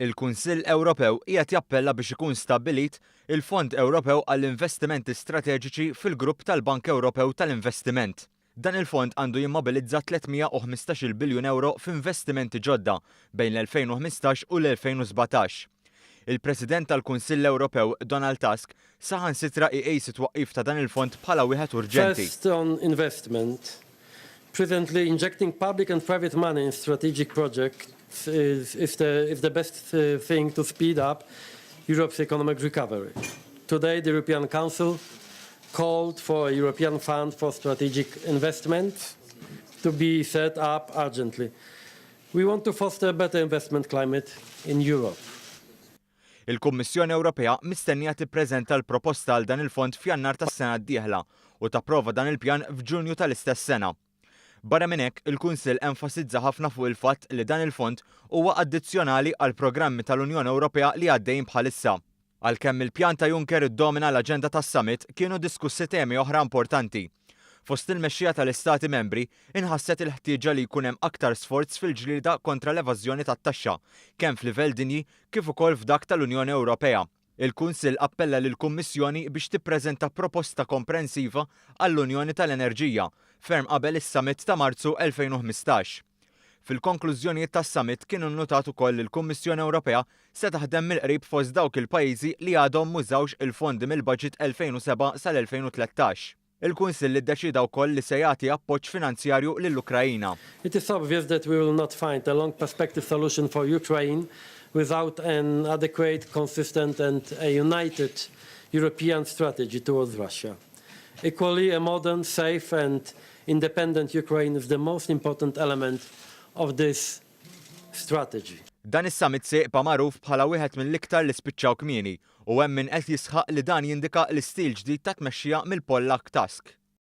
Il-Kunsill Ewropew qiegħed jappella biex ikun stabbilit il-Fond Ewropew għall-Investimenti Strateġiċi fil-grupp tal-Bank Ewropew tal-Investiment. Dan il-fond għandu jimmobilizza 315-il biljun ewro f'investimenti ġodda bejn l-2015 u l-2017. Il-President tal-Kunsill Ewropew, Donald Tusk, saħansitra iqis it-twaqqif ta' dan il-fond bħala wieħed urġenti. First on investment. Presently, injecting public and private money in strategic projects is, is, the, is the best thing to speed up Europe's economic recovery. Today, the European Council called for a European Fund for Strategic Investments to be set up urgently. We want to foster a better investment climate in Europe. Il-Kummissjoni Ewropea mistennija tippreżenta l-proposta għal dan il-fond f'Jannar tas-sena d-dieħla u tapprova dan il-pjan f'Ġunju tal-istess sena. Barra minn hekk, il-Kunsill enfasizza ħafna fuq il-fatt li dan il-fond huwa addizzjonali għal programmi tal-Unjoni Ewropea li għaddejjin bħalissa. Għalkemm il-pjan ta' Juncker iddomina l-aġenda tas-summit, kienu diskussi temi oħra importanti. Fost il-mexxija tal-Istati membri, inħasset il-ħtieġa li jkun hemm aktar sforz fil-ġlieda kontra l-evażjoni tat-taxxa, kemm f'livell dinji kif ukoll f'dak tal-Unjoni Ewropea. Il-Kunsill appella lill-Kummissjoni biex tippreżenta proposta komprensiva għall-Unjoni tal-Enerġija ferm qabel is-Summit ta' Marzu 2015. Fil-konklużjonijiet tas-summit kien innutat ukoll li l-Kummissjoni Ewropea se taħdem mill-qrib fost dawk il-pajjiżi li għadhom m'użawx il-fondi mill-Baġit 2007 sal-2013. Il-Kunsill iddeċieda wkoll li se jagħti appoġġ finanzjarju lill-Ukraina. It is obvious that we will not find a long perspective solution for Ukraine without an adequate, consistent and a united European strategy towards Russia. Equally, a modern, safe and independent Ukraine is the most important element of this strategy. Dan is-summit se jibqa' magħruf bħala wieħed mill-iktar li spiċċaw kmieni u hemm min qed jisħaq li dan jindika l-istil ġdid ta' tmexxija mill-Pollak Tusk.